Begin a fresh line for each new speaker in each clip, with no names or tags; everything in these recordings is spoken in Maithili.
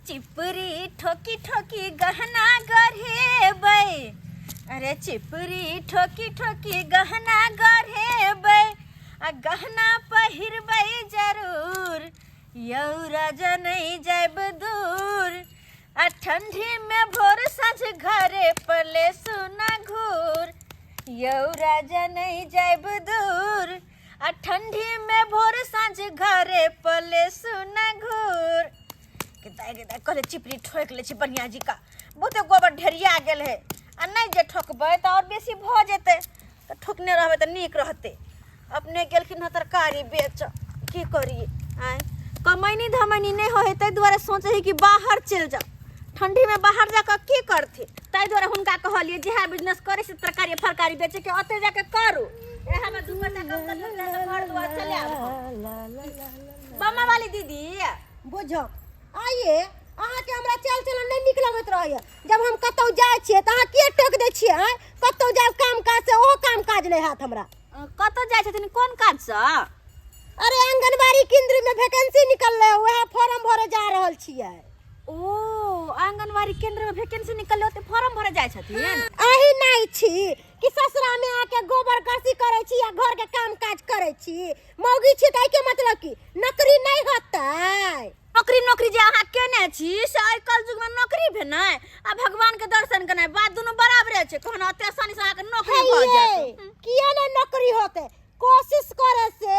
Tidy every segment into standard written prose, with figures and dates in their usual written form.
चिपरी ठोकी ठोकी गहना गढ़ेबै। अरे चिपरी ठोकी ठोकी गहना गढ़ेबै आ गहना पहिरबै जरूर, यौ राजा नहीं जायब दूर। आ ठंडी में भोर साँझ घरे पले सुना घूर, यौ राजा नहीं जायब दूर। आ ठंडी में भोर साँझ घरे पले सुना घूर। के दाइ कहले चिपरी ठोकि लै छी बढ़िआँ जिका, बहुते गोबर ढेरिया गेल है आ नहि जे ठोकबै तऽ आओर बेसी भऽ जेतै, तऽ ठोकने रहबै तऽ नीक रहतै। अपने गेलखिन हँ तरकारी बेच, की करियै आँय, कमैनी धमैनी नहि होइ है, ताहि दुआरे सोचै है कि बाहर चलि जाउ। ठंडीमे बाहर जाकऽ की करथिन, ताहि दुआरे हुनका कहलियै जएह बिजनेस करै से तरकारी फरकारी बेचैके ओतहि जाकऽ करू, इएहमे दू पैसा कम करियौ तऽ घर दुआर चलायब। बम्मा वाली दीदी
बुझौ आइए अहाँके हमरा चाल चलन नहि नीक लगैत रहैए। जब हम कतहु जाइ छियै तऽ अहाँ किए टोकि दै छियै आँय? कतहु जायब काम काज से ओहो काम काज नहि हैत हमरा।
कतऽ जाइ छथिन, कोन काजसँ?
अरे आंगनबाड़ी केंद्र में वैकेंसी निकललै, वएह फॉर्म भरे जा रहल छियै।
ओ आंगनबाड़ी केंद्र में वैकेंसी निकललै, ओते फॉर्म भरे जाइ छथिन?
अही नहि छी कि ससुरा में आके गोबर करसी करै छी या घर के काम काज करै छी? मौगी छी तऽ एहिके मतलब की नौकरी नहि होतै?
नौकरी नौकरी जे अहाँ केने छी से आइ काल्हि युग में नौकरी भेनाइ आ भगवान के दर्शन केनाइ बात दुनू बराबरे छै। कहना एते आसानी से अहाँके नौकरी भऽ
हे
जायत?
किया ने नौकरी होतै, कोशिश करे से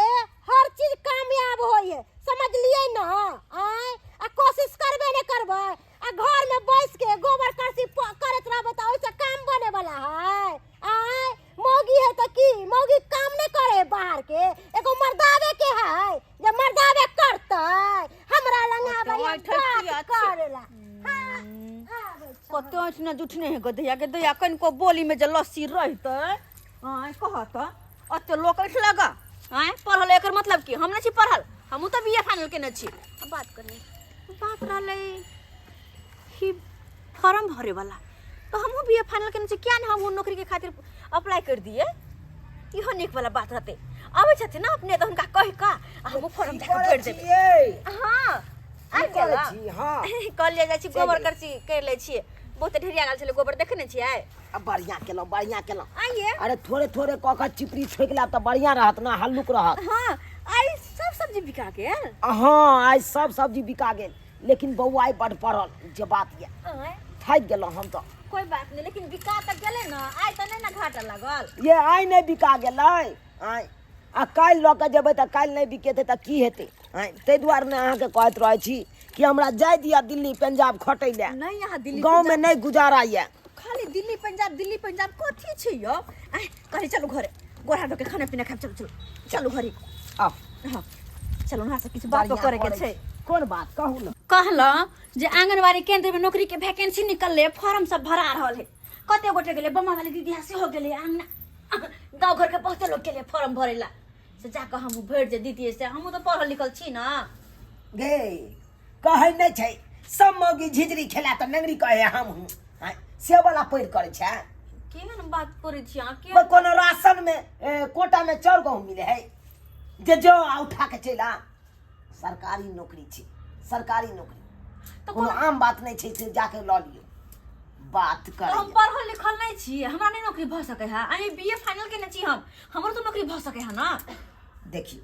हर चीज कामयाब होय है, समझलिए ना? आय आ कोशिश करबे ने करबै आ घर में बैस के गोबर करसी करैत रहबै तऽ ओहिसँ काम बने वाला है? आय मौगी है तऽ की मौगी काम नहीं करे बाहर के? एगो मर्दावे के है जे मर्दावे करतै, हमरा लंग आबै है
ओते ऐठै
बात
किया छै?
करेला। हाँ, आबै छै।
कते ऐठना जुठने है गदैया के दैया, कनिको बोली में जे लस्सी रहितै। आँय कह तऽ ओते लोक ऐठ लगा आँय पढ़ल, एकर मतलब की हम नहि छी पढ़ल? हमहूँ तऽ बी ए फाइनल केने छी। आ बात करने बात रहलै ही फॉर्म भरे वाला, तऽ हमहूँ बी ए फाइनल केने छी, किया नहि हमहूँ नौकरीके खातिर अप्लाई कर दिए? इहो नीक वाला बात रहतै। अबै छथिन ने अपने तऽ हुनका कहि कऽ आ हमहूँ फॉर्म जाकऽ भरि देबै।
छियै
हाँ आबि
की करै
गेल
छी? हाँ
कहलियै जाइ छी गोबर
गेलै।
करची करि लै छियै, बहुते ढेरिया गेल छलै गोबर, देखै नहि छियै?
आ बढ़िआँ केलहुँ, बढ़िआँ केलहुँ।
आइए
अरे थोड़े थोड़े कऽ कऽ चिपरी ठोकि लेब तऽ बढ़िआँ रहत ने, हल्लुक रहत।
हाँ आइ सब सब्जी बिका गेल?
हाँ आइ सब सब्जी बिका गेल, लेकिन बौआ आइ बड्ड पड़ल जे बात यऽ,
आँय
थाकि गेलहुँ हम तऽ।
कोई बात नहीं, लेकिन बिका तऽ गेलै ने, आइ तऽ नहि ने घाटा लागल।
ये आइ नहि बिका गेलै आइ, आ काल्हि लऽ कऽ जेबै तऽ काल्हि नहि बिकेतै तऽ की हेतै? आँय ताहि दुआरे ने अहाँके कहैत रहै छी कि हमरा जाय दिअ दिल्ली पंजाब खटै लए,
नहीं यहाँ दिल्ली
गाँवमे नहि गुजारा यऽ।
खाली दिल्ली पंजाब दिल्ली पंजाब कथी छै यौ? आँय कहै चलू घरे, गोड़ हाथ धोके खाना पीना खायब, चलू चलू चलू घरे।
आउ।
हाँ चलू, अहाँ से किछु बातो
बढ़िआँ
करे के
करै
छै।
छी। कोन बात कहू ने?
कहलहुँ जे आंगनबाड़ी केंद्र में नौकरी के वैकेंसी निकलले, फॉर्म सब भरा रहल है, कते गोटे गेलै, बम्मा वाली दीदी यहाँ सेहो गेलै, आंगना गाँव घर के बहुते लोग गेलै फॉर्म भरे ला, से जाकऽ हम भरि जे दीदी से हमहूँ तऽ पढ़ल लिखल छी ने।
गे कहै नहि छै सब मौगी झिझरी खेला तऽ नंगरी कहे हमहूँ, आँय, से वाला पैर करै छै।
केहन बात करै छी अहाँ?
के कोनो राशन में कोटा में चाउर गहूँ मिले है जे जो आ उठा के चलि आ? सरकारी नौकरी छै, सरकारी नौकरी
तऽ
कोनो आम बात नहि छै से जाके लऽ लियौ। बात
तऽ हम
करै
पढ़ल लिखल नहि छी, हमरा नहि नौकरी भऽ सकै है? I B A final केने छी हम, हमरो तऽ नौकरी भऽ सकै है ने?
देखियौ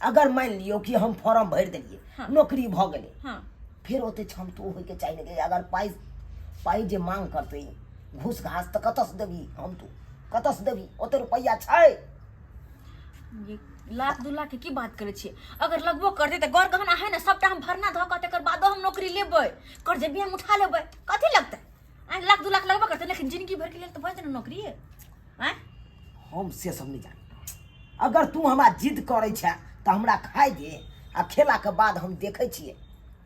अगर मानि लियौ कि हम फॉर्म भरि देलियै,
हाँ।
नौकरी भऽ गेलै,
हाँ
फेर ओते क्षमतो होइके चाही ने। अगर पाइ पाइ जे मांग करतै घूस घास तऽ कतऽसँ देबही? हम तू कतऽसँ देबही? ओते रुपैआ छै?
ये लाख दू लाख के की बात करै छियै? अगर लगबो करतै तऽ गौर गहना है ने, सबटा हम भरना धऽ कऽ तकर बादो हम नौकरी लेबै, कर्जे भी हम उठा लेबै, कथी लगतै? आँय लाख दू लाख लगबो करतै, लेकिन जिंदगी भरिके लेल तऽ भऽ जेतै ने नौकरी? आँय
हम से सब नहि जानी। अगर तू हमरा जिद करै छै तऽ हमरा खाइ दे, आ खेलाके बाद हम देखै छियै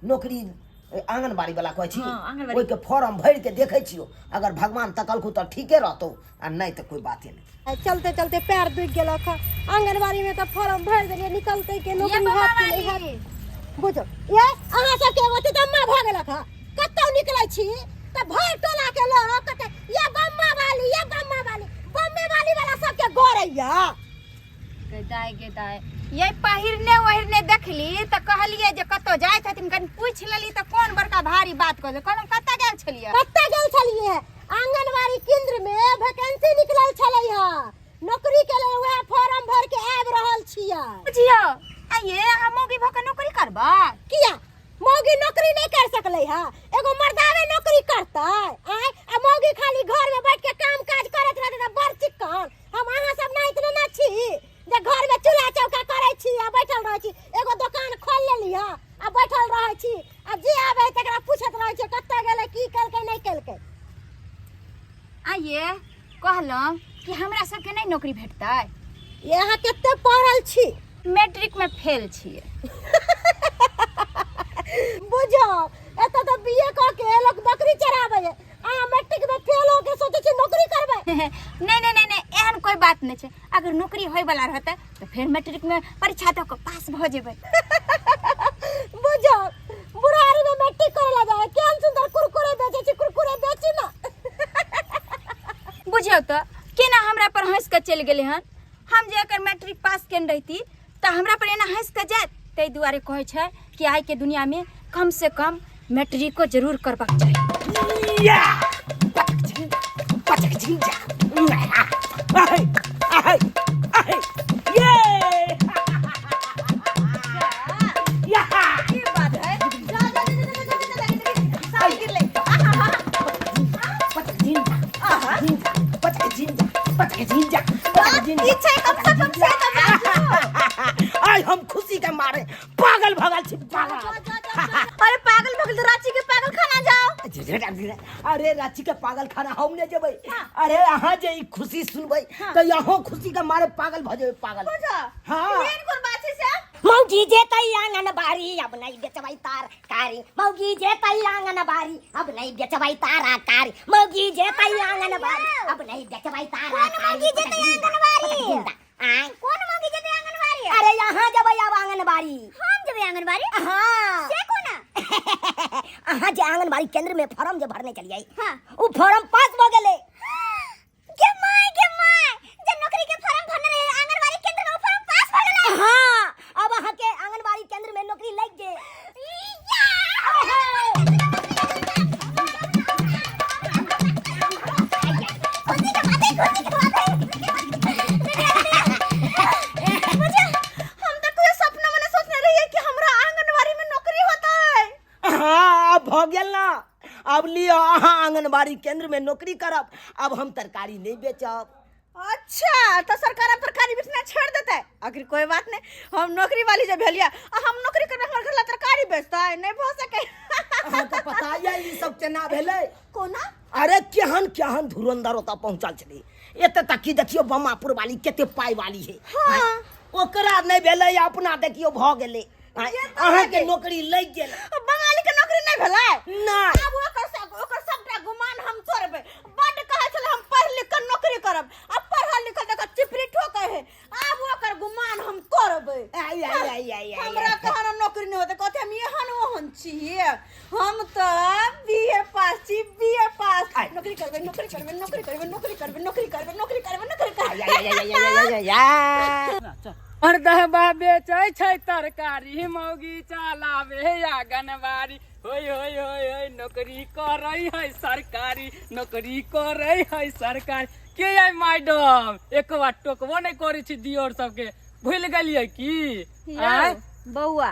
नौकरी आंगनबाड़ी वाला कहै छी,
हाँ, आंगनबाड़ी।
ओहिके फॉर्म भरि के देखै छियौ, अगर भगवान तकलकौ तऽ ठीके रहतौ आ नहि तऽ कोई बाते नहि।
आ चलते चलते पैर दुखि गेलक हँ। आंगनबाड़ी में तऽ फॉर्म भरि देलियै, निकलतै के नौकरी
ये
हैत कि नहि हैत? बुझो ये अहाँ सबके एगो तितम्मा भऽ गेलक हँ, कतौ निकलै छी तऽ भरि टोला के लोग कते ये बम्मा वाली, ये बम्मा वाली, बम्मे वाली वाला सबके गोरैया।
गै दाय गे दाय, ये पहिरने ओहिरने देखली तऽ कहलियै जे कतौ जाइ छथिन, कनि पूछि लेली तऽ कोन बड़का भारी बात कह कहलहुँ। कतऽ गेल छलियै?
कतऽ गेल छलियै? आंगनबाड़ी केंद्र में वैकेंसी निकलल छलै हँ नौकरी के लेल, वएह फॉर्म भर के आबि रहल छियै।
बुझियौ आ ये अहाँ मौगी भऽ कऽ नौकरी करबै?
किया मौगी नौकरी नहीं कर सकले है? एगो मर्दावे नौकरी करतै आय, आ मौगी खाली घर में बैठ के काम काज करत रहतै तऽ बड़ चिक्कन। हम अहाँ सब ना इतने ना छी जे घर में चूल्हा चौका करै छी आ बैठल रहै छी। एगो दोकान खोल लेली है आ बैठल रहै छी, आ जे आबै है तकरा पूछैत रहै छी कतऽ गेलै, की केलकै, नहि केलकै।
आ ये कहलहुँ कि हमरा सबके नहि नौकरी भेटतै?
ये अहाँ कते पढ़ल छी?
मैट्रिक में फेल छियै।
बुझो एतऽ तऽ बीए कऽ के लोक बकरी चराबै है, अहाँ मैट्रिक में फेल हो के सोचै छी नौकरी करबै?
नहीं नहीं नहीं नहीं, एहन कोई बात नहीं छै। अगर नौकरी होय वाला रहतै तऽ फेर मैट्रिक में परीक्षा दऽ कऽ पास भऽ जेबै।
बुझो बुढ़ारी में मैट्रिक करे ला जाए, केहन सुंदर कुरकुरे बेचै छी, कुरकुरे बेची ना।
बुझियौ तऽ केना हमरा पर हँसि कऽ चलि गेलै हन। हम जे अगर मैट्रिक पास केने रहिती तऽ हमरा पर एना हँसि कऽ जायत? ताहि दुआरे कहै छै कि आइ के दुनिया में कम से कम मैट्रिको जरूर करबाक चाही।
या पचक झिंग पचक झिंग जा, आहे आहे आहे ये या।
की बात है, जा जा जा जा जा जा जा, साड़ी गिरलै।
पचक झिंग झिंग पचक झिंग पचक झिंग पचक झिंग।
की छै? कम से कम से तऽ बाजू।
आइ हम खुशी के मारे पागल भगल छी, पागल।
अरे पागल भगल तऽ रांची के पागल खाना जाओ।
अरे रांची के पागल खाना हम नहीं जेबै। अरे अहाँ जे ई खुशी सुनबै तऽ यहाँ खुशी के मारे पागल भऽ जेबै, पागल। हाँ।
एहन कोन बात छै से?
मौगी जेतै आंगन बारी अब नहीं बेचबै तरकारी, मौगी जेतै आंगन बारी अब नहीं बेचबै तरकारी, मौगी जेतै आंगन बारी अब नहीं बेचबै तरकारी।
मौगी जेतै आंगनबाड़ी?
आय?
कोन मौगी जेतै आंगनबाड़ी?
अरे यहाँ जेबै अब आंगनबाड़ी।
हम जेबै आंगनबाड़ी?
हाँ।
से कोना?
अहाँ जे आंगनबाड़ी केंद्र में फॉर्म जे भरने चलिए,
हाँ।
उ फॉर्म पास भ गेलै।
गे my गे my, जे नौकरी के फॉर्म भरने रहे आंगनबाड़ी केंद्र में, उ फॉर्म पास भ गेलै?
हाँ, अब अहाँ के आंगनबाड़ी केंद्र में नौकरी लग गेल।
खुशी के बात है, खुशी के बात है।
मुझे हम तो कोई सपना में नहीं सोचने रहिए कि हमरा आंगनबाड़ी में नौकरी होता है।
हाँ, अब भऽ गेल ना। अब लिअ, अहाँ आंगनबाड़ी केंद्र में नौकरी करब, अब हम तरकारी नहीं बेचब।
अच्छा, तो सरकार अब तरकारी बेचना छोड़ देता है? आखिर कोई बात नहीं, हम नौकरी वाली जब भेलिया आ हम नौकरी करबे, हमर घर ला तरकारी बेचता है नहीं भऽ सके।
अहाँके पता यऽ ई सब केना भेलै?
कोना?
अरे केहन केहन धुरंधर ओतऽ पहुँचल छलै। एते तक कि देखियौ बमापुर वाली कते पाइ वाली है।
हाँ।
ओकरा नहि भेलै, अपना देखियौ भऽ गेलै। अहाँके नौकरी लागि गेल।
बंगाली के नौकरी नहीं भेलै?
नहि।
आब ओकर सबटा गुमान हम तोड़बै। बड्ड कहै छलै हम पढ़ि लिख कऽ नौकरी करब, आ पढ़ल लिखल देखऽ चिपरी ठोकै है। आब ओकर गुमान हम तोड़बै।
आइ, आइ, आइ, आइ, आइ,
हमरा कहन नौकरी नहि होतै, कहते हम एहन ओहन छियै, हम तऽ बीए पास छी, बीए पास।
आइ।
नौकरी करबै, नौकरी करबै, नौकरी करबै, नौकरी करबै, नौकरी करबै, नौकरी करबै, नौकरी
आइ,
करबै।
आइ, आइ, आइ, आइ, आइ, आइ।
मर्दबा बेचै छै तरकारी, मौगी चलावे आंगनबाड़ी, होय होय होय होय, नौकरी करै है सरकारी, नौकरी करै है सरकारी। के आई मैडम, एक बार टोकबो नहि करै छी दियोर सबके, भूलि गेलियै की? आँय?
बौआ,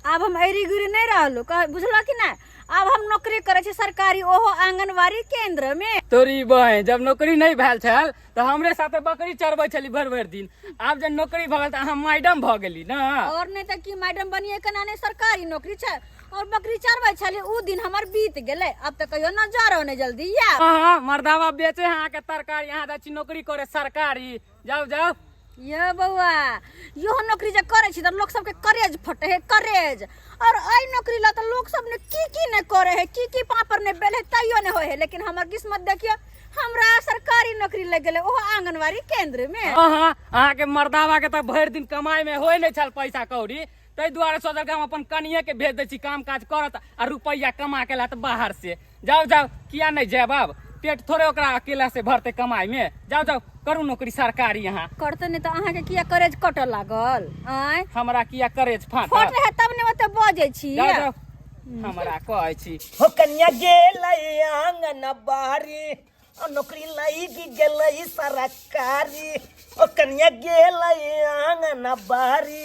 आब हम ऐरी गुरी नहीं रहलू, कह बुझलो कि नहीं? आब हम नौकरी करै छी सरकारी, ओहो आंगनबाड़ी केंद्र में।
तोरी बहिन, जब नौकरी नहीं भेल छल तऽ हमरे साथे बकरी चरबै छली भरि भरि दिन, आब जब नौकरी भऽ गेल तऽ अहाँ मैडम भऽ गेली ने।
और नहीं तऽ की, मैडम बनिए केना नहीं? सरकारी नौकरी छै और बकरी चरबै छली उ दिन हमर बीत गेलै, अब तऽ कहियो नजरो नहीं जल्दी या।
हाँ हाँ, मर्दावा बेचे है अहाँके तरकारी, अहाँ जाइ छी नौकरी करे सरकारी, जाउ जाउ।
ये बौआ, इहो नौकरी जे करै छी तऽ लोक सबके करेज फटे है, करेज। और एहि नौकरी ला तऽ लोक सब ने की की नहि करे है, की की पापड़ नहि बेल है, तैयो नहि होइ है, लेकिन हमर किस्मत देखियौ, हमरा सरकारी नौकरी लग गेलै, ओहो आंगनबाड़ी केंद्र में।
हाँ हाँ, अहाँके मर्दावा के तऽ भरि दिन कमाई में होइ नहि छल पैसा कौड़ी, ताहि दुआरे सोचलक हम अपन कनिये के भेज दै छी, काम काज करत आ रुपैआ कमा के लात बाहर से। जाउ जाउ, किया नहि जायब आब? पेट थोड़े ओकरा अकेला से भरते कमाई में। जाओ जाओ करू नौकरी सरकारी। यहाँ
करते नहीं तो अहाँके किया करेज कटऽ लागल? आँय,
हमरा किया करेज फाटल?
फट रहे तब ने ओते बजै छी।
जाओ जाओ, हमरा कहै छी।
हो कन्या गेलै आंगन बारी, ओ नौकरी लागि गेलै सरकारी। ओ कन्या गेलै आंगन बारी,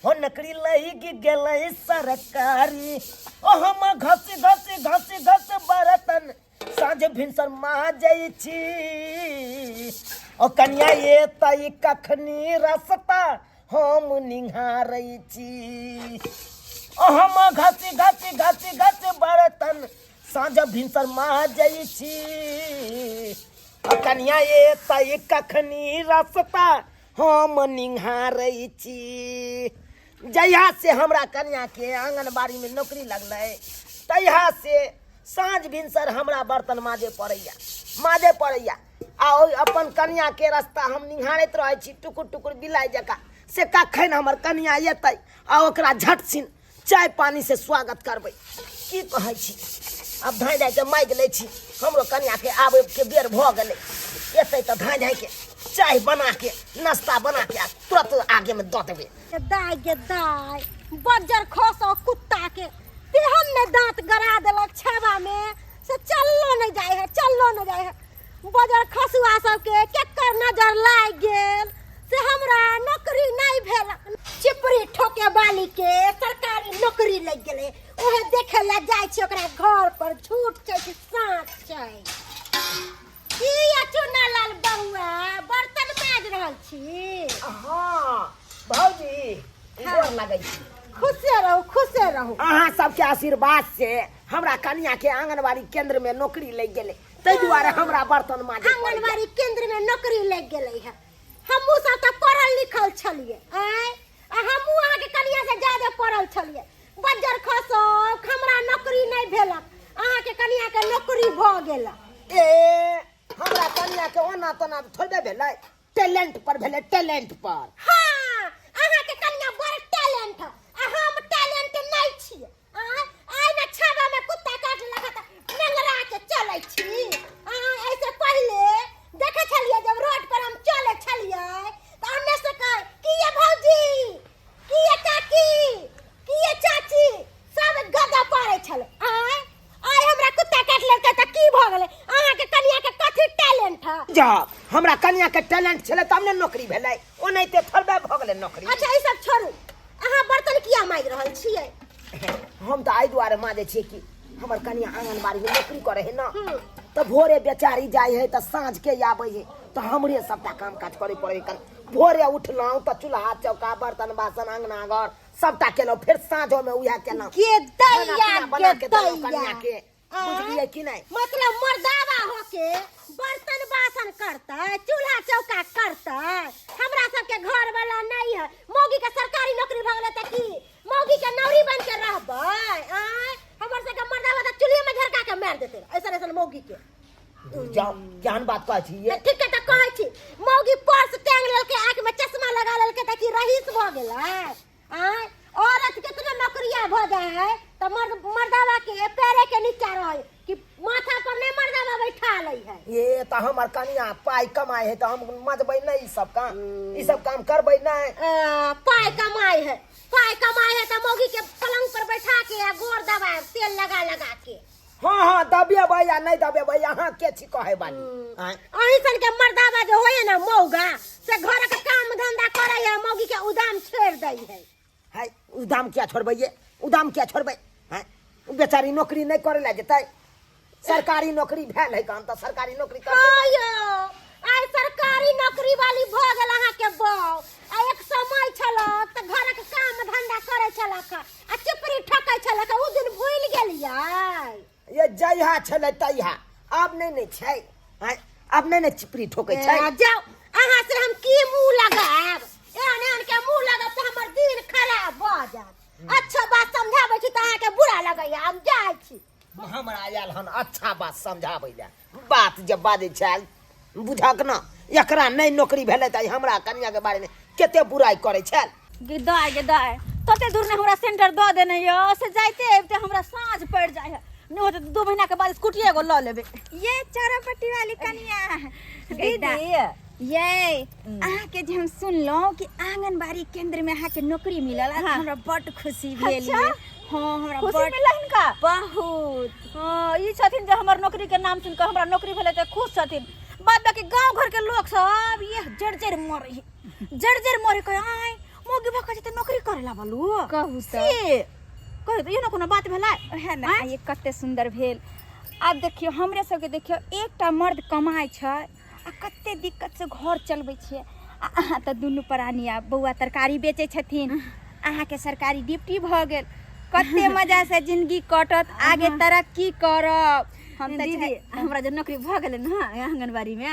हो नौकरी लागि गेलै सरकारी। ओ हम घस घस घस घस बरतन साँझ भिनसर माजै छी। ओ कन्या एतै कखनी रस्ता हम निहारै छी। ओ हम घस घस घस घस बरतन साँझ भिनसर माजै छी। ओ कन्या एतै कखनी रस्ता हम निहारै छी। जहिया से हमरा कन्याके आंगनबाड़ीमे नौकरी लगलै तहिया से साँझ भिनसर हमरा बर्तन माजे पड़ैया, माजे पड़ैया। आ ओहि अपन कन्याके रास्ता हम निहारैत रहै छी टुकुर टुकुर बिलाइ जकाँ, से कखन हमर कन्या एतै आ ओकरा झट छिन चाय पानी से स्वागत करबै। की कहै छी, आब धाँइ धाँइके मागि लै छी, हमरो कन्याके आबैके बेर भऽ गेलै। एतै तऽ धाँइ धाँइके चाय बनाके नाश्ता बनाके आ तुरंत आगेमे दऽ देबै।
दाय गे दाय, बज्जर खसो कुत्ता के तेहन ने दांत गड़ा देलक छावा में से चललो नहीं जाए है, चललो नहीं जाए है। बजर खसुआ सबके केकर नजर लाग गेल से हमरा नौकरी नहीं भेल। चिपरी ठोके वाली के सरकारी नौकरी लग गेलै, ओहे देखे ला जाइ छी ओकरा घर पर। झूठ छै कि साँच छै? की या चुना लाल बउआ, बर्तन माज रहल छी?
हाँ भौजी, गोर लगै छी।
खुशे रहू, खुशे रहू।
अहाँ सबके आशीर्वाद से हमरा कन्या के आंगनबाड़ी केंद्र में नौकरी लग गेलै, ताहि दुआरे हमरा बर्तन माजे पड़ैया।
आंगनबाड़ी केंद्र में नौकरी लग गेलै है। हमहूँ सब तऽ पढ़ल लिखल छलियै, आँय, आ हमहूँ अहाँके कनिया से ज्यादा पढ़ल छलियै। बज्जर खसक, हमरा नौकरी नहि भेलक, अहाँके कनिया के नौकरी भऽ गेल।
ए हमरा कनिया के ओना तोना थोड़बे भेलै, टैलेंट पर भेलै, टैलेंट पर।
हाँ, अहाँके कनिया बड़ टैलेंट है आ हम टैलेंट नहि छियै। आँय, आइ ने छाबा में कुत्ता काट लेलक तऽ नंगरा के चलै छी। आँय, एहिसँ पहिले देखै छलियै जब रोड पर हम चलै छलियै तऽ ओन्ने से कहै की ये भौजी, की ये काकी, की ये चाची, सब गदा पारै छलै। आँय, आइ हमरा कुत्ता काटि लेलकै तऽ की भऽ गेलै? अहाँके कनिया के कथी टैलेंट है?
जा, हमरा कनिया के टैलेंट छलै तब ने नौकरी भेलै, ओनाहिते थोड़बे भऽ गेलै नौकरी।
अच्छा ई सब छोड़ू, अहाँ बर्तन किया माजि रहल छियै?
हम तऽ एहि दुआरे माजै छियै कि हमर कनिया आंगनबाड़ी में नौकरी करे है ना, तऽ भोरे बेचारी जाइ है तऽ साँझ के आबै है, तऽ हमरे सबटा काम काज करे पड़े है। भोरे उठलहुँ तऽ चूल्हा चौका बर्तन बासन अंगना घर सबटा केलहुँ, फेर साँझो में उएह केलहुँ,
गे
खाना
दैया,
पीना बना
गे
के देलहुँ
दैया।
कनिया के, बुझलियै कि नहि?
मतलब मर्दावा होके बर्तन बासन करतै, चूल्हा चौका करतै, हमरा सबके घर वाला नहीं है। मौगी के सरकारी नौकरी भऽ गेलै तऽ की मौगी के नौरी बन के रहबै? आँय, हमर सबके मर्दावा तऽ चूल्हे में झरका के मारि देतै ऐसन ऐसन मौगी के।
जाओ, केहन बात कहै छी ये?
तऽ ठीक है तऽ कहै छी, मौगी पर्स टांग लेलकै, आँख में चश्मा लगा लेलकै तऽ की रईस भऽ गेलै? आँय, औरत केतनो नौकरिया भऽ जाइ है तऽ मर्द मर्दावा के पैरे के नीचा रहै कि माथा पर नहीं मर्दावा बैठा लै है।
ये तऽ हमर कनिया पाइ कमाइ है तऽ हम मजबै नहि, ई सब काम, ई सब काम करबै नहि।
पाइ कमाइ है, पाइ कमाइ है तऽ मौगी के पलंग पर बैठा के आ गोर दबाए तेल लगा लगा के।
हाँ हाँ दबेबै या नहि दबेबै, अहाँ के छी कहै वाली? आँय?
अहीं सन के मर्दावा जो होइए ना मौगा, से घरक काम धंधा करे है, मौगी के उदाम छोड़ दै है।
है उदाम किया छोड़बै ये? उदाम किया छोड़बै? हैं, उ बेचारी नौकरी नहि करे ला जेतै? सरकारी नौकरी भेल है काम तऽ सरकारी नौकरी करतै।
हाँ यौ, आइ सरकारी नौकरी वाली भऽ गेल अहाँके बौ, आ एक समय छलक तऽ घरक काम धंधा करै छलक आ चिपरी ठकै छलक, उ दिन भूलि गेलियै?
ये जहिया छलै तहिया, आब नहि ने छै। आँय, आब नहि ने चिपरी ठोकै छै।
ए, जाउ, अहाँ से हम की मुंह लगायब? एहन एहन के मुंह लगायब तऽ हमर दिन खराब भऽ जायत। अच्छा बात समझाबै छी तऽ अहाँके बुरा लगैया। हम जाइ छी।
हमरा आयल हन अच्छा बात समझाबै लए, बात जे बाजै छै बुझक न, एकरा नहि नौकरी भेलै तऽ हमरा कनिया के बारे में कते बुराइ करै छल।
गे दाय, गे दाय, तते दूर ने हमरा सेंटर दऽ देने यऽ से जाइते अबिते हमरा साँझ पड़ि जाइ है। नहि होतै तऽ 2 महीना के बाद स्कूटी एगो लऽ लेबै।
ये चौरापट्टी वाली कनिया
दीदी,
ये अहाँके जे हम सुनलहुँ कि आंगनबाड़ी केंद्र में अहाँके नौकरी मिलल आ, हमरा बड्ड खुशी भेल।
अच्छा?
ये हाँ, हमरा
खुशी
बड्ड
मिलल हिनका
बहुत।
हाँ, ई छथिन जे हमर नौकरी के नाम सुनि कऽ हमरा नौकरी भेलै तऽ खुश छथिन। बाद बाकी गाँव घर के लोक सब ये जड़ जड़ मरे, जड़ जड़ मरे, कहे आय मौगी भऽ कऽ जेतै नौकरी करे ला बोलू।
कहू तऽ।
से कहू तऽ, एहनो कोनो बात भेलै?
ओएह ने, आ ये कते सुन्दर भेल। आब देखियौ, हमरे सबके देखियौ, एकटा मर्द कमाइ छै आ कते दिक्कत से घर चलबै छियै, आ अहाँ तऽ दुनू प्राणी आब बौआ तरकारी बेचै छथिन, अहाँके सरकारी ड्यूटी भऽ गेल, कते मजा से जिंदगी कटत, आगे तरक्की करब। हम तऽ
दीदी, हमरा जे नौकरी भऽ गेलै ने आंगनबाड़ी मे,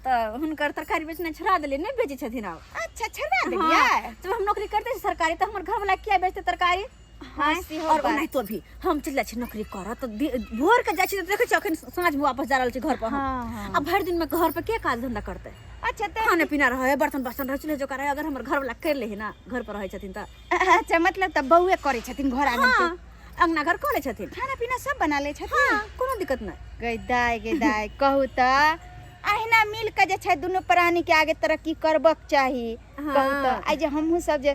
तऽ हुनकर तरकारी बेचनाइ छोड़ा देलियै, नहि बेचै छथिन आब।
अच्छा, छोड़ा देलियै?
जब हम नौकरी करते छी सरकारी तऽ हमर घरवाला किया बेचतै तरकारी?
हाँ, सेहो
और
बात।
ओनाहितो भी हम चलि जाइ छी नौकरी करऽ तऽ भोर के जाइ छी तऽ देखै छी अखन साँझ मे वापस जा रहल छी घर पर हम।
हाँ, हाँ।
आ भरि दिन मे घर पर के काज धंधा करतै?
अच्छा, तऽ
खाना पीना रहै, बर्तन बासन रहै, चूल्हा चौका रहै, अगर हमर घरवाला करि लै है ना, घर पर रहै छथिन तऽ।
अच्छा, मतलब तऽ बौए करै छथिन घर आंगन के?
हाँ, अंगना घर कऽ लै छथिन।
खाना पीना सब बना लै छथिन?
हाँ, कोनो दिक्कत नहि।
गै दाय, गै दाय, कहू तऽ अहिना मिल के जे छै दुनू प्राणी के आगे तरक्की करबक चाही। कहू तऽ, आइ जे हमहूँ सब जे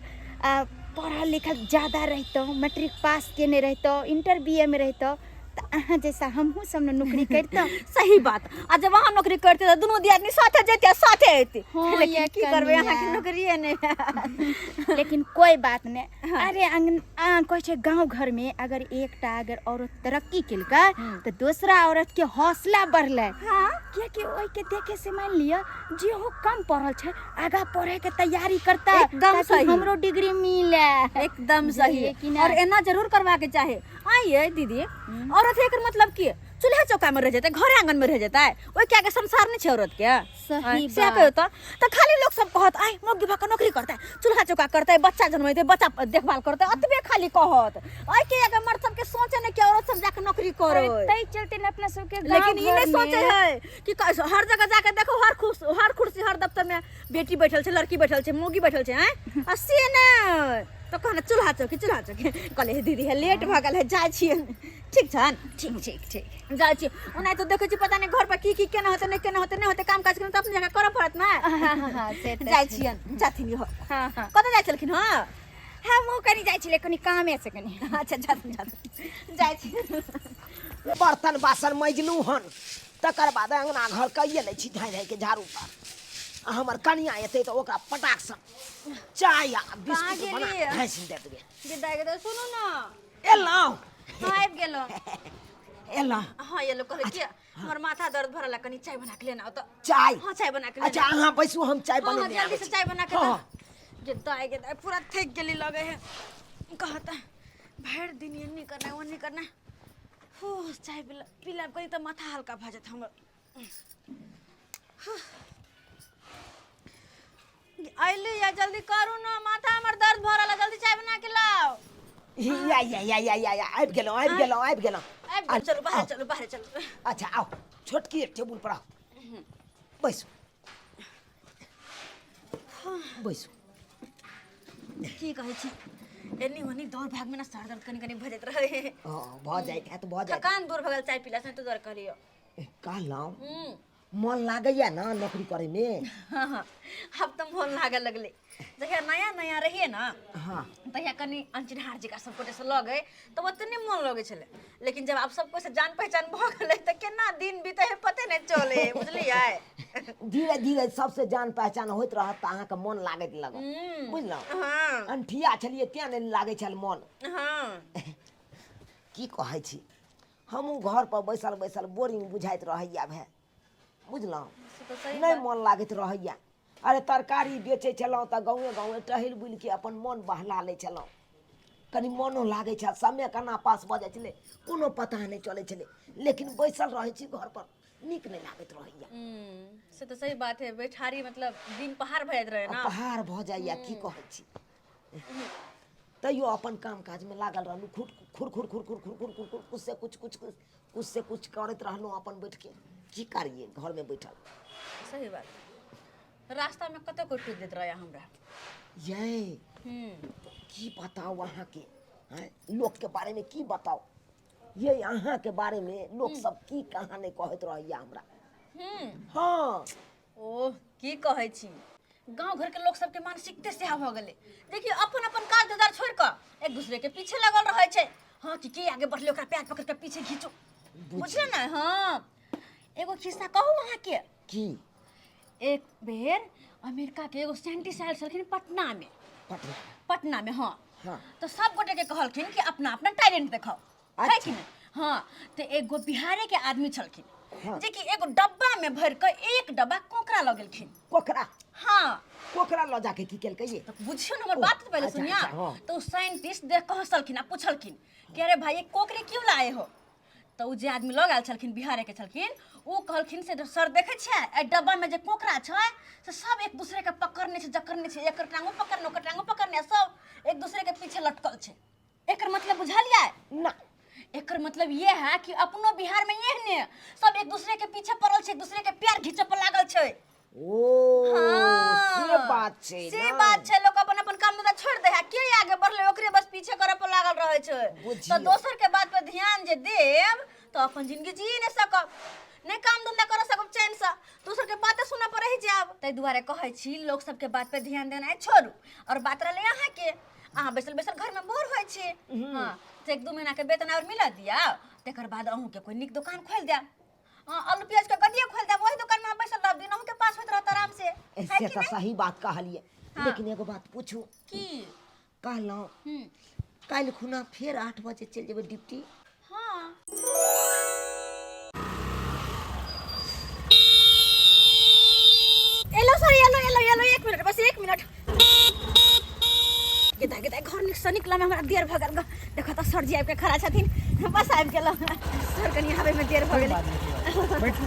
पढ़ल लिखल ज्यादा रहितहुँ, मैट्रिक पास केने रहितहुँ, इंटर बी ए मे रहितहुँ, तऽ अहाँ जैसा हमहूँ सब ने नौकरी करितहुँ।
सही बात। आ जब अहाँ नौकरी करते तऽ दुनू दियादनी साथे जैते आ साथे अयते।
हाँ,
लेकिन
ये
की करबै,
कनिया।
अहाँके नौकरिए नहि है।
लेकिन कोई बात नहि। अरे अंगन कहै छै गाँव घर में अगर एकटा अगर औरत तरक्की केलकै तऽ दोसरा औरत के हौसला बढ़लै। कियाकि ओहिके देखे से मान लिअ जे हो कम पढ़ल छै, आगा पढ़े के तैयारी करता
एकदम
ताकि
सही।
हमरो डिग्री मिले।
एकदम सही।
बुझलियै कि
और
नहि?
एना जरूर करवा के चाहे। आइए दीदी, औरत एकर मतलब की चूल्हा चौका में रह जेतै, घर आंगन में रह जेतै? ओहि के आगे संसार नहीं छै औरत के।
सही
आँय, से
बात।
कहियो तऽ खाली लोक सब कहत आइ मौगी भऽ कऽ नौकरी करतै, चूल्हा चौका करतै, बच्चा जनमेतै, बच्चा देखभाल करतै, अतबे खाली कहत। ओहि के आगे मर्द सबके सोचे नहि कि औरत सब जाके नौकरी करै।
अरे, तै चलते ने अपना सबके गाँव
लेकिन ई
घर
नहीं सोचे
में
है कि हर जगह जाके देखो, हर कुर्सी हर दफ्तर में बेटी बैठल छै, लड़की बैठल छै, मौगी बैठल छै। आँय, आ से नहि तऽ कहना चूल्हा चौकी, चूल्हा चौकी। कहले हे दीदी, हे लेट भऽ गेल है, जाइ छियै। ठीक छनि?
ठीक ठीक ठीक।
जाइ छी। ओना तऽ देखै छी पता नहि घर पर की की केना होतै, नहि केना होतै, नहि होतै काम काज केना तऽ अपने जगह करऽ पड़त ने।
हाँ, हाँ, हाँ, से तऽ
जाइ
छै।
छियनि, जाथिन इहो।
हाँ, हाँ।
कतऽ जाइ छलखिन? हँ,
हमहूँ कनि जाइ छलियै कनि कामे से कनि।
अच्छा, जाथिन जाथिन, जाइ छी।
बर्तन बासन मजलू हन, तकर बाद अंगना घर कैये लै छी धाँइ धाँइ के झाड़ू पर, आ हमर कनिया एतै तऽ ओकरा पटाक सँ चाय आ बिस्कुट
कहाँ
बना
गेलियै?
के घासि दे देबै।
विदाई के सुनू ने।
एलहुँ।
हाँ, आबि गेलहुँ।
एलहुँ।
हाँ, एलहुँ। कहै कि हमर माथा दर्द भरल है, कनि चाय बना के लेना तऽ।
चाय?
हाँ, चाय बना के लेना।
अच्छा, अहाँ बैसू, हम चाय
हाँ, हाँ,
बनेने
जल्दी
आबै
से
छी।
चाय बना के
हाँ,
ला।
हाँ।
जे दाय के दाय पूरा थक गेली लगे है, कहता भरि दिन एन्नी करना ओन्नी करना। हू, चाय पिला पिलाब कनि तऽ माथा हल्का भऽ जायत हमर। अयली या जल्दी करू ने, माथा हमर दर्द भऽ रहल है, जल्दी चाय बना के लाओ।
या या या या या या, आबि गेलहुँ, आबि गेलहुँ, आबि गेलहुँ।
आबि गेल, चलू बाहर, चलू बाहर चलू।
अच्छा आउ, छोटकी टेबुल पर आउ, बैसू बैसू।
की कहै छी, एन्नी ओन्नी दौड़ भाग में ना सर दर्द कनि कनि भऽ जाइत रहै।
हँ, भऽ जाइत हैत, भऽ जाइत।
थकान दूर भऽ गेल चाय पीला से, तो दुआरे कहलियौ।
कहलहुँ, मन लागैया ने नौकरी करैमे?
हाँ हाँ, आब तऽ मोन लागऽ लगलै। जहिया नया नया रहियै ने, तहिया कनि अनचिन्हार जकाँ सब गोटे से लगै तऽ ओते नहि मोन लगै छलै, लेकिन जब आब सब कोइ से जान पहचान भऽ गेलै तऽ केना दिन बीतै है पते नहि चलै है, बुझलियै?
धीरे धीरे सबसे जान पहचान होइत रहत तऽ अहाँके मन लागैत लगत, बुझलहुँ?
हाँ।
अनठिया छलियै तें नहि लागै छल मन।
हाँ।
की कहै छी, हमहूँ घर पर बैसल बैसल बोरिंग बुझाइत रहैया भाय, बुझलहुँ?
से तऽ सही
नहि
बात।
मन लागैत रहैया। अरे, तरकारी बेचै छलहुँ तऽ गाँवे गाँवे टहलि बुलि के अपन मन बहला लै छलहुँ, कनि मनो लागै छल, समय केना पास भऽ जाइ छलै कोनो पता नहि चलै छलै, लेकिन बैसल रहै छी घर पर, नीक नहि लागैत रहैया।
से तऽ सही बात है, बैठारी मतलब दिन पहाड़ भऽ जाइत रहै
आ
ना।
पहाड़ भऽ जाइया। की कहै छी, तैयो अपन काम काजमे लागल रहलहुँ, खुर खुर खुर खुर खुर खुर खुर खुर खुर, कुछ से कुछ कुछ कुछ कुछ से कुछ करैत रहलहुँ अपन बैठ के। की करियै घरमे बैठल?
सही बात। रास्ता में कतौ कोइ टोकि दैत रहै हमरा।
यै, की बताउ अहाँके, आँय, लोकके बारेमे की बताउ। ये अहाँ के बारे में लोग सब की कहाँ नहीं कहैत रहैया हमरा। हाँ।
ओह, की कहै छी, गांव घर के लोग सबके मानसिकते सेहा भऽ गेलै। देखियौ, अपन अपन काज धंधा छोड़ि कऽ एक दूसरे के पीछे लगल रहै छै। हाँ, कि के आगे बढ़ले, ओकरा पैर पकड़ के पीछे घीचू, बुझल ने? हाँ, एगो खिस्सा कहू अहाँके।
की?
एक बेर अमेरिका के एगो साइंटिस्ट आयल छलखिन पटना में।
पटना?
पटना में, हाँ।
हाँ।
तो सब गोटे के कहलखिन कि अपना अपना टैलेंट देखाओ, है कि नहीं? हाँ, तो एगो बिहारे के आदमी छलखिन।
हाँ।
जे कि एगो डब्बा में भर के एक डब्बा कोकरा लऽ गेलखिन।
कोकरा?
हाँ।
कोकरा लऽ जाके की केलकै ये?
तो बुझियौ ने, हमर बात तऽ पहिले
अच्छा,
सुनिया।
अच्छा, हाँ।
तो साइंटिस्ट देख कऽ हंसलखिन आ पुछलखिन कि अरे भाई, ये कोकरे क्यों लाए हो? तऽ ओ जे आदमी लऽ गेल छलखिन, बिहारे के छलखिन, ओ कहलखिन से सर, देखै छियै, एहि डब्बामे जे कोकरा छै से सब एक दूसरे के पकड़ने छै, जकड़ने छै, एकर टांगो पकड़ने, ओकर टांगो पकड़ने, सब एक दूसरे के पीछे लटकल छै। एकर मतलब बुझलियै?
ना।
एकर मतलब ये है कि अपनो बिहार में ये ने सब एक दूसरे के पीछे पड़ल छै, एक दूसरे के पैर घींचे पर लागल छै।
ओ।
हाँ।
से बात छै?
से
ने?
बात छै। लोग अपन अपन काम धंधा छोड़ दे है, के आगे बढ़ले ओकरे बस पीछे करे पर लागल रहे छै।
बुझियौ।
तो दोसर के बात पर ध्यान जे देब तो अपन जिंदगी जी नहीं सकब, नहीं काम धंधा कर सकब चैन से, दोसर के बातें सुनऽ पर रहि जायब। ताहि दुआरे कहै छी, लोग सबके बात पे ध्यान देनाइ छोड़ू। और बात रहलै अहाँके, अहाँ बैसल बैसल घर में बोर होइ छी। हाँ, तऽ एक दू महीना के वेतन और मिलऽ दिया, तकर बाद अहूँके कोई नीक दुकान खोलि देब। हाँ, आलू प्याज के गड्डिया खोलि देब, ओहि दुकान में अहाँ बैसल रहब, दिन अहूँके पास होइत रहत आराम से। है
से
कि
तऽ
नहि?
सही बात कहलियै।
हाँ।
लेकिन एगो बात पूछू?
की?
कहलहुँ,
हम्म।
काल्हि खुना फेर 8 बजे चलि जेबै ड्यूटी?
हाँ। एलो सर, एलो एलो एलो, एक मिनट, बस एक मिनट। गेदा गेदा, घर निक से निकला में हमरा देर भऽ गेल। देखो तऽ सर जी आबि के खड़ा छथिन। बस आबि गेल सर, कनि आबै में देर भऽ गेलै।
बैठू।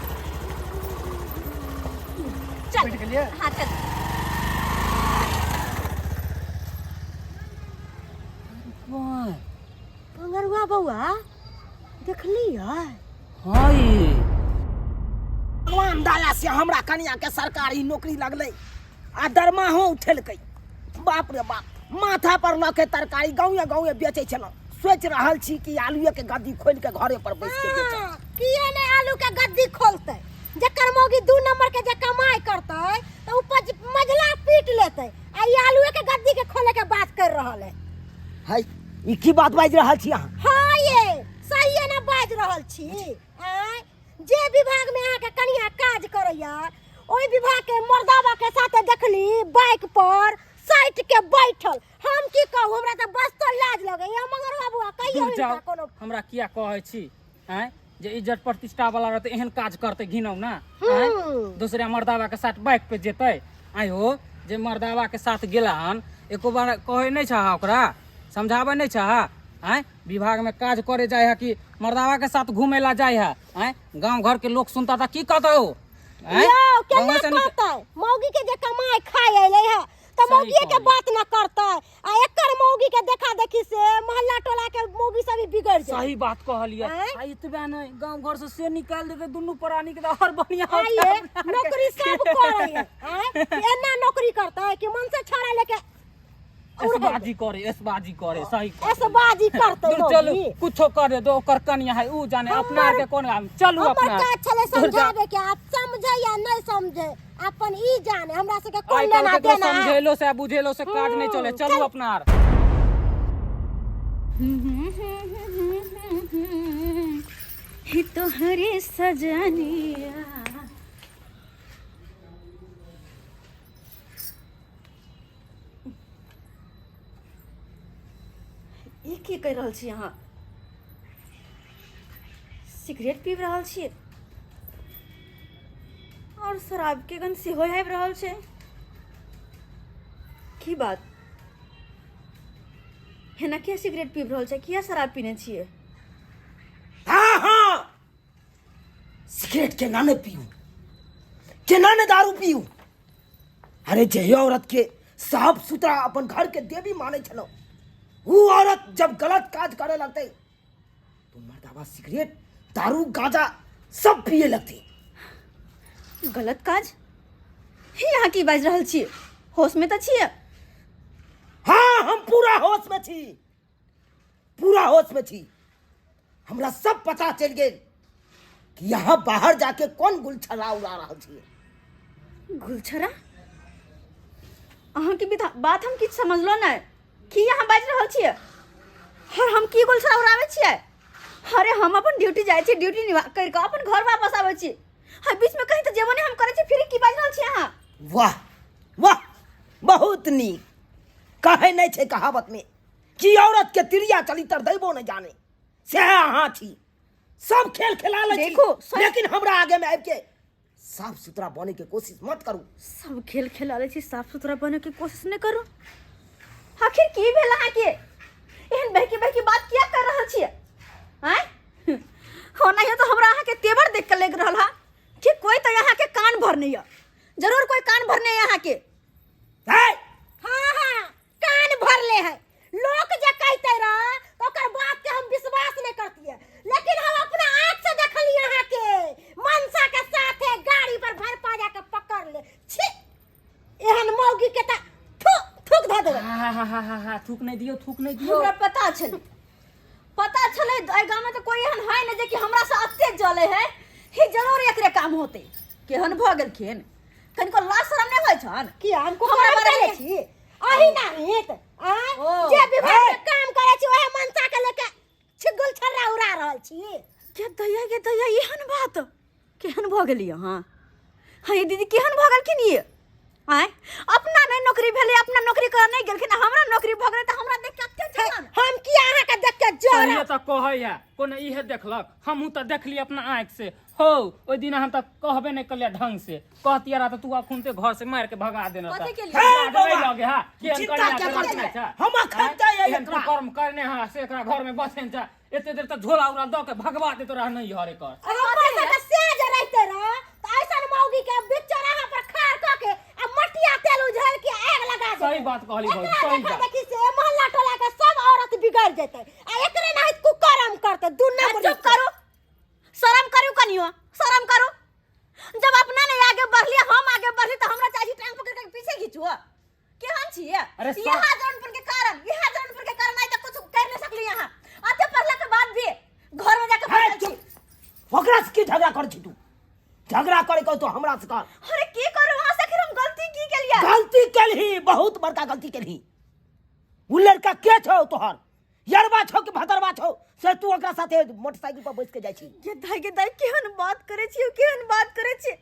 चल।
बैठ गेलियै?
हाँ, चल।
मंगरुआ बौआ, देखलियै?
हाँ, ये
भगवान दया से हमरा कनिया के सरकारी नौकरी लगलै आ दरमाहो उठेलकै। बाप रे बाप, माथा पर लऽ के तरकारी गाँवे गाँवे बेचै छलहुँ। सोचि रहल छी कि आलुए के गद्दी खोलि के घरे पर बैस के बेचब।
हाँ, किए ने आलू के गद्दी खोलतै? जकर मौगी दू नंबर के जे कमाई करतै तऽ उ मझला पीट लेतै, आ ई आलुए के गद्दी के खोले के बात कर रहल है।
है, ई की बात बाजि रहल छी अहाँ?
हाँ, ये सही ना बाजि रहल छी। आँय, जे विभाग में अहाँके कनिया काज करैया, ओहि विभाग के मर्दाबा के साथे देखली बाइक पर सटि के बैठल। हम की कहू, हमरा तऽ बस तो लाज लगैया। मगर बाबुआ, कहियो
दूर जाओ।
हिनका कोनो
हमरा किया कहै छी? आँय, जे इज्जत प्रतिष्ठा वाला रहतै एहन काज करतै घिनौना? आँय, दोसरे मर्दावा के साथ बाइक पे जेतै? आँय हो, जे मर्दावा के साथ गेला हन, एको बार कहै नहि छह ओकरा, समझाबै नहि छह? आँय, विभाग में काज करे जाय है कि मर्दावा के साथ घूमे ला जाय है? आँय, गांव घर के लोग सुनता था की कहता हो? आँय?
यौ, केना
गाँवे से निक-
कहतै? मौगी के जे कमाई खाय अयलै है तऽ
सही
मौगिए के
कहलियै।
बात न करतै? आ एकर मौगी के देखा देखी से मोहल्ला टोला के मौगी सब भी बिगड़ जाए।
सही बात कहलियै।
आँय?
आ एतबे नहि, गांव घर से से निकालि देतै दुनू प्राणी के तऽ और बढ़िया होतै।
आइए नौकरी सब करै है। आँय, एना नौकरी करतै कि मन से छोड़ा लेके
ऐसबाजी करे, ऐसबाजी करे, सही कहलियै।
ऐसबाजी करतै।
दूर चलू।
मौगी
कुछो करे दो, ओकर कनिया है, ऊ जाने। अपना आर के कोन काम? चलू।
हमर
अपना
काज छलै
दूर जा।
समझाबे के, आप समझे या नहीं समझे, अपन ई जाने, हमरा सबके कोन
आइ काल्हि
लेना
केकरो
देना है।
समझेलो से आ बुझेलो से काज नहीं चले। चलू अपना आर।
ही तोहरे सजनिया। ई की कहि रहल छी अहाँ? सिगरेट पीब रहल छी और शराब के गंध सेहो आबि रहल छै। की बात? एना किया सिगरेट पीब रहल छै? किया शराब पीने छियै?
हाँ हाँ, सिगरेट केना ने पीऊ, केना ने दारू पीऊ? अरे, जे औरत के साफ सुथरा अपन घर के देवी माने छलो, वो औरत जब गलत काज करे लगते तो मर्दावा सिगरेट, दारू, गांजा सब पिए लगते।
गलत काज? हे, अहाँ की बाजि रहल छियै? होशमे तऽ छियै?
हाँ, हम पूरा होश में छी, पूरा होश में छी। हमरा सब पता चलि गेल कि यहाँ बाहर जाके कोन गुलछड़ा उड़ा रहल छियै।
गुलछड़ा? अहाँके बात हम किछु समझलो नहि, की अहाँ बाजि रहल छियै? और हम की गुलछड़ा उड़ाबै छियै? अरे हम अपन ड्यूटी जाइ छी, ड्यूटी निभा करि कऽ अपन घर वापस आबै छी। हर बीच में कहीं तऽ जेबो नहि हम करै छी, फिर की बाजि रहल छी अहाँ?
वाह वाह, बहुत नीक। कहै नहि छै कहावत में कि औरत के तिरिया चलितर दैबो नहि जाने, सएह अहाँ छी। सब खेल खेला लै छी,
देखू,
लेकिन हमरा आगे में आबि के साफ सुथरा बने के कोशिश मत करू।
सब खेल खेला लै छी, साफ सुथरा बने के कोशिश नहि करू। आखिर की भेल अहाँके? एहन बहकी बहकी बात किया कर रहल छियै? आँय, ओनाहियो तऽ हमरा अहाँके तेवर देख के लागि रहल है कि कोई तऽ अहाँके कान भरने यऽ, जरूर कोई कान भरने यऽ अहाँके।
है?
हाँ हाँ, कान भरले है। लोक जे कहते रह तो ओकर बात के हम विश्वास नहीं करतिए, लेकिन हम अपना आँख से देखली अहाँ के मनसा के साथे गाड़ी पर भर पाजा के पकड़ ले। छी, एहन मौगी के त थूक थूक धऽ देबै।
हा हा हा हा हा, थूक नहीं दियो, थूक नहीं दियो।
हमरा पता छलै, पता छलै एहि गाँव में तो कोई एहन है नहीं जे कि हमरा से अते जले है, ही जरूर एकरे काम होते। केहन भऽ गेलखिन, कनिको लाज शरम नहि होइ छन?
कि हम
हमरा
कुकर्म
बारे
करै
में-
छी? अही नाहित आँय,
ओ।
जे विभाग में काम करै छी ओहे मनसा के लेके छिगुल छर्रा उड़ा रहल छी।
के दैया, के दैया, एहन बात केहन भऽ गेली अहाँ? हाँ ये दीदी, केहन भऽ गेलखिन ये? आँय, अपना नहि नौकरी भेलै, अपना नौकरी करऽ नहि गेलखिन, आ हमरा नौकरी भऽ गेलै तऽ हमरा देख के अते जलन।
हम की अहाँके देख के जरब?
सहिए तऽ कहैया, कोनो इहे देखलक, हमहूँ तऽ देखली अपना आँखि से। हौ, ओहि दिन हम तऽ कहबे नहि कलियै ढंग से, कहतियै रहा तऽ तू अखुनते घर से मारि के भगा देने
कथी के लिए?
हे बौआ,
लगे हा, केहन
चिंता
कन्या
क्या
के
करै
रखने
छै?
छै?
हम अखन तऽ
एहन
एकरा-
कुकर्म करने हा से एकरा घर में बसेन छै, एते देर तक झोला उरा दऽ के भगवा देतो रहा नहीं हरे कर।
हमर सबके से जे रहिते रह तऽ ऐसन मौगी के बीच चौराहा पर खाड़ कऽ के आ मटिया तेल उझेल के आग लगा देतै।
सही बात कहली भौजी,
एकरा
सही
देखा
बात।
देखी से मोहल्ला टोला के सब औरत बिगड़ जेतै आ एकरे नाहित कुकर्म करतै। दू नंबर
चुप करू, शर्म करू, कनियो शर्म करू। जब अपना नहीं आगे बढ़ली, हम आगे बढ़ली तो हमरा चाची टांग पकड़ के पीछे खींचू। केहन छियै?
अरे सब-
यहाँ जौनपुर के कारण, यहाँ जौनपुर के कारण आइ तक कुछ कर नहीं सकली। यहाँ अते पढ़ला के बाद भी घर में जाके
हे,
बैठल छी।
चुप। ओकरा से की झगड़ा कर छी तू? झगड़ा करे के तो हमरा से कर।
अरे की करू वहां से, आखिर हम गलती की केलियै?
गलती केलही, बहुत बड़का गलती केलही। उ लड़का के छौ तोहर? यरबा छौ कि भदरबा छौ से तू ओकरा साथे मोटरसाइकिल पर बैस के जाइ छी?
गे दाई, गे दाई, केहन बात करै छी, केहन बात करै छी?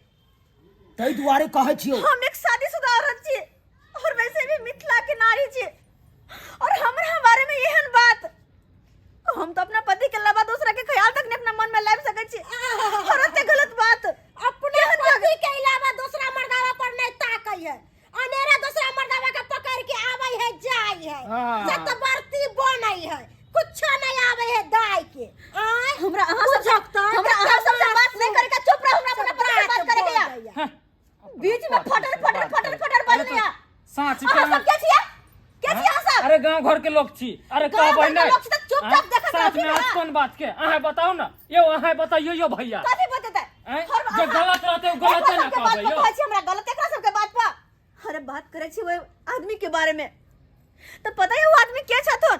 ताहि दुआरे कहै छियौ,
हम एक शादीशुदा औरत छी और वैसे भी मिथिला के नारी छी, और हमरा बारे में एहन बात, हम तो अपना पति के अलावा दूसरा के ख्याल तक नहीं अपना मन में लाबि सकै छी, और एते गलत बात।
अपने पति के अलावा दूसरा मर्दावा पर नहीं ताकै है, अनेरा दूसरा मर्दावा के पकड़ के आबै है जाय है।
हाँ।
सतबरती बनै है, कुछो नहीं आबै है दाय के। आँय?
हमरा अहाँ सब
बुझक तऽ
हमरा अहाँ सब से बात नहीं करे के, चुप रहो, हमरा अपना पति से बात करे के या।
हँ,
बीच में फटर फटर फटर फटर बजने या।
साँच
अहाँ सब के छियै? के छियै अहाँ सब?
अरे गांव घर के लोग छी। अरे
गाँव
कहबै
घर के
नहि।
लोग छी तऽ चुपचाप
आँय?
देखैत
साँच
रहथिन
में आज
ना।
कोन बात के अहाँ बताउ ना यौ, अहाँ बताइयो यौ भैया।
कथी बतेतै?
आँय?
हर-
जे गलत रहतै ओ गलते
एकरा
ना
सबके बात
कहबै
पर
यौ।
कहै छी हमरा गलत, एकरा सबके बात पर। अरे बात करै छी ओहि आदमी के बारे में तऽ पता है ओ आदमी के छथुन?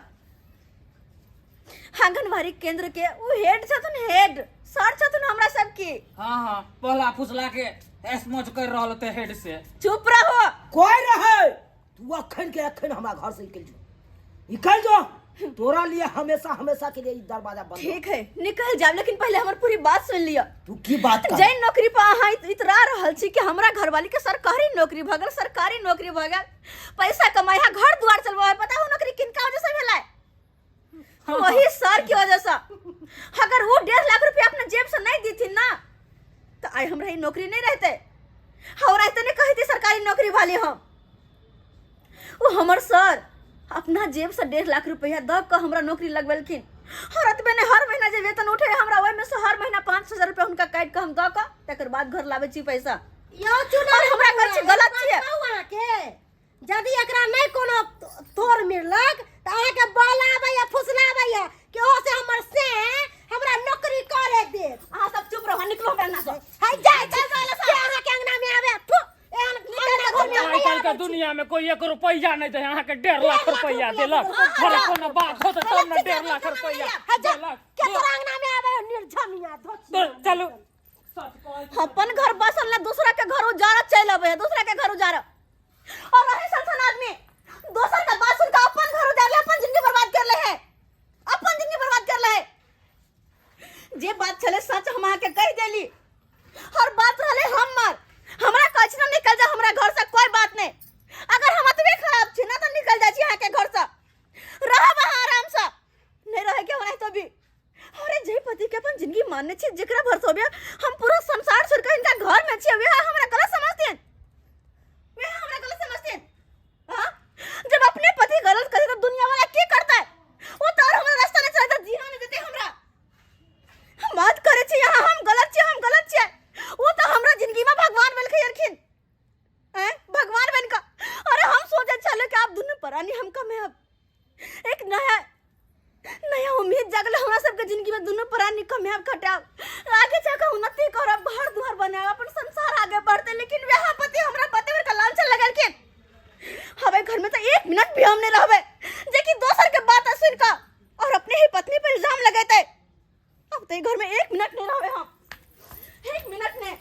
आंगनबाड़ी केंद्र के ओ हेड छथुन, हेड सर छथुन हमरा सबके।
हाँ हाँ, पहला फुसला के ऐश मौज कर रहल होते हेड से।
चुप रहो।
कोई रहे तू अखन के अखन हमरा घर से निकल जो, निकल जो, तोरा लिए हमेशा हमेशा के लिए ई दरवाजा बंद।
ठीक है, निकल जाब, लेकिन पहले हमर पूरी बात सुन लिअ।
तू की बात कर?
जै नौकरी पर अहाँ इतरा रहल छी कि हमरा घरवाली के सरकारी नौकरी भऽ गेल, सरकारी नौकरी भऽ गेल, पैसा कमाई है, घर द्वार चलबै है, पता हो नौकरी किनका वजह से भेलै? वही सर की वजह से। अगर वो 1.5 लाख रुपया अपना जेब से नहीं दीथिन ना तो आइ हमरा ई नौकरी नहीं रहते, और रहते नहीं कहती सरकारी नौकरी वाली हम। वो हमर सर अपना जेब से 1.5 लाख रुपया दऽ कऽ हमरा नौकरी लगबेलखिन, और एतबे नहि, हर महीना जे वेतन उठे हमरा ओहिमे से हर महीना 5,000 रुपया हुनका काटि कऽ हम दऽ कऽ तकर बाद घर लाबै छी पैसा।
यौ चुनाव
और हमरा कहै छी गलत छियै।
कहू अहाँके, यदि एकरा नहि कोनो थोर मिललक तऽ अहाँके बहलाबैया फुसलाबैया कि ओहो से हमर से हमरा नौकरी करे देत।
अहाँ सब चुप रहू, निकलू हमरा अंगना से।
है जाय छी के अहाँके अंगना में आबे, थू, एहन अंगना घर में
आइ
नहि
काल्हि के
आबै छी।
दुनिया में कोई 1 रुपया नहीं दे, अहाँ के 1.5 लाख रुपया देलक।
हाँ,
अरे कोनो बात हो तब ना 1.5 लाख रुपया
है जा,
देलक।
के तोरा अंगना में
चलू सच कहै छी।
अपन घर बसल ना दूसरा के घर उजाड़ा चल अबे है, दूसरा के घर उजाड़ा। और रहे सन आदमी दोसर का बात सुन के अपन घर उजाड़ ले, अपन जिंदगी बर्बाद कर ले है, अपन जिंदगी बर्बाद कर ले है। जे बात छले सच हम अहाँ के कह देली, और बात रहले हमर, हमरा कहै छी ना निकल जा हमरा घर से, कोई बात नहीं। अगर हम अतबे खराब छी ना तो निकल जाइ छी अहाँ के घर से, रहब अहाँ आराम से, नहीं रहे के होना तो भी। अरे जे पति के अपन जिंदगी मानने छी, जेकरा भरसोबे हम पूरा संसार छोड़ के इनका घर में छी, वह हमरा गलत समझते हैं, वह हमरा गलत समझते हैं। हाँ? जब अपने पति गलत करे तो दुनिया वाला की करता है? वो तो और हमरा रास्ता नहीं चलता, जीना नहीं देते हमरा। हम बात करे छी यहाँ, हम गलत छी, हम गलत छी। वो तो हमरा जिंदगी में भगवान बन के अरखिन, हैं? भगवान बन का। अरे हम सोचे चले कि आप दोनों परानी हम कम है, अब एक नया नया उम्मीद जागल हमरा सबके जिंदगी में, दोनों प्राणी कामयाब खटाब, आगे जाकर उन्नति करब, घर द्वार बनाब, अपन संसार आगे बढ़ते। लेकिन वह पति हमरा पति पर लांछन लगलखिन। हवे घर में तो एक मिनट भी हम नहीं रहबे, जे कि दोसर के बात सुन का और अपने ही पत्नी पर इल्जाम लगेते। अब तो घर में एक मिनट नहीं रहबे हम, एक मिनट नहीं।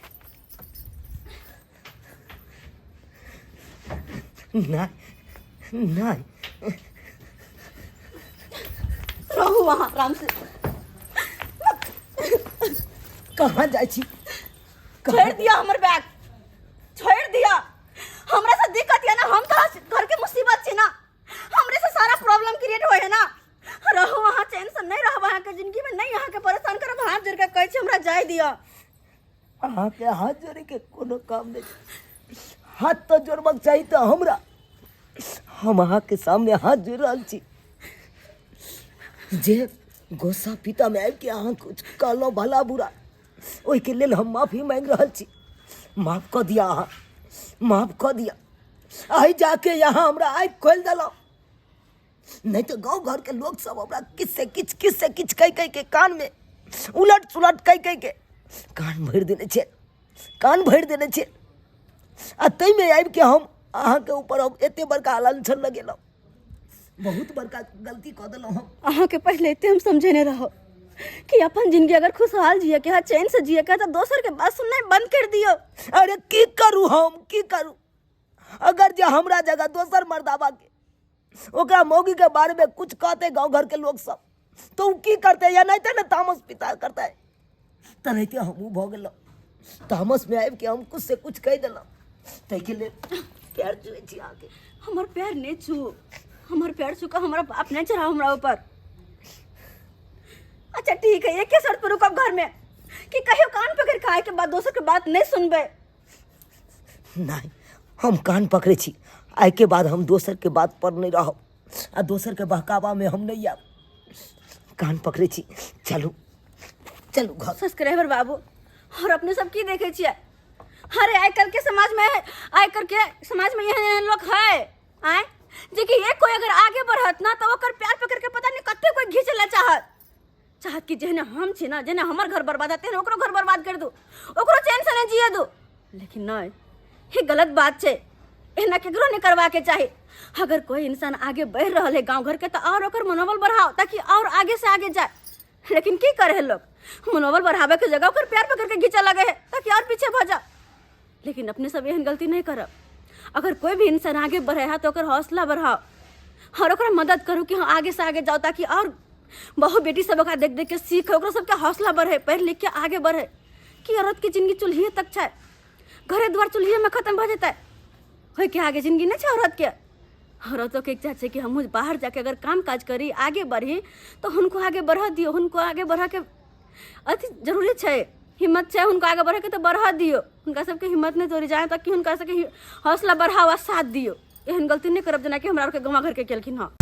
नहीं नहीं
रहू वहाँ आराम से।
कहाँ जाइ छी?
छोड़ दिया हमर बैग, छोड़ दिया। हमरा से दिक्कत है ना, हम तो घर के मुसीबत छी ना, हमरे से सारा प्रॉब्लम क्रिएट होय है ना। रहू वहाँ चैन से, नहीं रहब अहाँ के जिंदगी में, नहीं अहाँ के परेशान करब। हाथ जोड़ के कहै छी हमरा जाय दिया।
अहाँके हाथ जोड़े के कोनो काम नहीं, हाथ तो जोड़बाक चाही तऽ हमरा, हम अहाँके सामने हाथ जोड़ि रहल छी जे गोस्सा पितामे आबि के अहाँ कुछ कहलहुँ भला बुरा, ओहिके लेल हम माफी मांगि रहल छी। माफ कऽ दिअ, अहाँ माफ कऽ दिअ। एहि जाके यहाँ हमरा आँखि खोलि देलहुँ, नहीं तो गाँव घर के लोग सब हमरा किछु से किछु किछु से किछु कहि कहि के कान में उलट सुलट कहि कहि के कान भरि देने छै, कान भरि देने छै। आ ताहिमे आबि के हम अहाँके ऊपर हम एते बड़का लांछन लगेलहुँ, बहुत बड़का गलती कऽ देलहुँ हम।
अहाँके पहले एते हम समझेने रहो कि अपन जिंदगी अगर खुशहाल जिए के है, चैन से जिए के है, तो दोसर के बात सुननाइ बंद कर दियो।
अरे की करू हम, की करू? अगर जे हमरा जगह दोसर मर्दाबा के ओकरा मौगी के बारे में कुछ कहते गांव घर के लोग सब, तो उ की करते? या नहीं ते ने तामस पिता करते, तनहिते हमहूँ भऽ गेलहुँ। तामस में आबि के हम कुछ से कुछ कहि देलहुँ, ताहिके लेल पैर छुए छी अहाँके।
हमर पैर नहीं छू, हमर पैर छू के हमरा बाप नहीं चढ़ाओ हमरा ऊपर। अच्छा ठीक है, एक ही शर्त पर रुकब घर में कि कहियो कान पकड़ के आए के बाद दोसर के बात नहीं सुनबे।
नहीं, हम कान पकड़े छी, आइ के बाद हम दोसर के बात पर नहीं रहब आ दोसर के बहकावा में हम नहीं आब। कान पकड़े छी, चलू चलू घर।
सब्सक्राइबर बाबू और अपने सब की देखे छियै? अरे आइ काल्हि के समाज में, आइ काल्हि के समाज में एहन एहन लोग है आय जे कि एक कोई अगर आगे बढ़त ना तो ओकर प्यार पकड़ के पता नहीं कते कोई घींच ले चाहत, चाहत कि जेहने हम छी ना, जेहने हमर घर बर्बाद है तेहने ओकरो घर बर्बाद कर दू, ओकरो चैन से नहीं जिए दू। लेकिन नहीं, ये गलत बात छै, एना केकरो नहीं करवा के चाही। अगर कोई इंसान आगे बढ़ रहा है गांव घर के तो और ओकर मनोबल बढ़ाओ ताकि और आगे से आगे जाए। लेकिन की करे है लोग, मनोबल बढ़ावे के जगह ओकर प्यार पकड़ के घींचे लगे है ताकि और पीछे भ जाओ। लेकिन अपने सब एहन गलती नहीं करब। अगर कोई भी इंसान आगे बढ़े है तो ओकर हौसला बढ़ाओ और ओकरा मदद करू कि हाँ आगे से आगे जाओ, ताकि और बहु बेटी सब ओकरा देख देख के सीखे, ओकरा सबके हौसला बढ़े, पढ़ लिख के आगे बढ़े। कि औरत के जिंदगी चूल्हिए तक छै, घरे द्वार चूल्हिए में खत्म भऽ जेतै, होय के आगे जिंदगी नहीं छै औरत के। औरतों के इच्छा छै कि हमहूँ बाहर जाके अगर काम काज करी आगे बढ़ी तो हुनको आगे बढ़ऽ दियौ, हुनको आगे बढ़ऽ के अथी जरूरी छै, हिम्मत छै हुनको आगे बढ़ऽ के तऽ बढ़ऽ दियौ, हुनका सबके हिम्मत नहि तोड़ी जाए तक कि हुनका सबके हौसला बढ़ाओ आ साथ दियौ। एहन गलती नहि करब जेनाकि हमरा आरके गाँव घरके केलखिन हँ।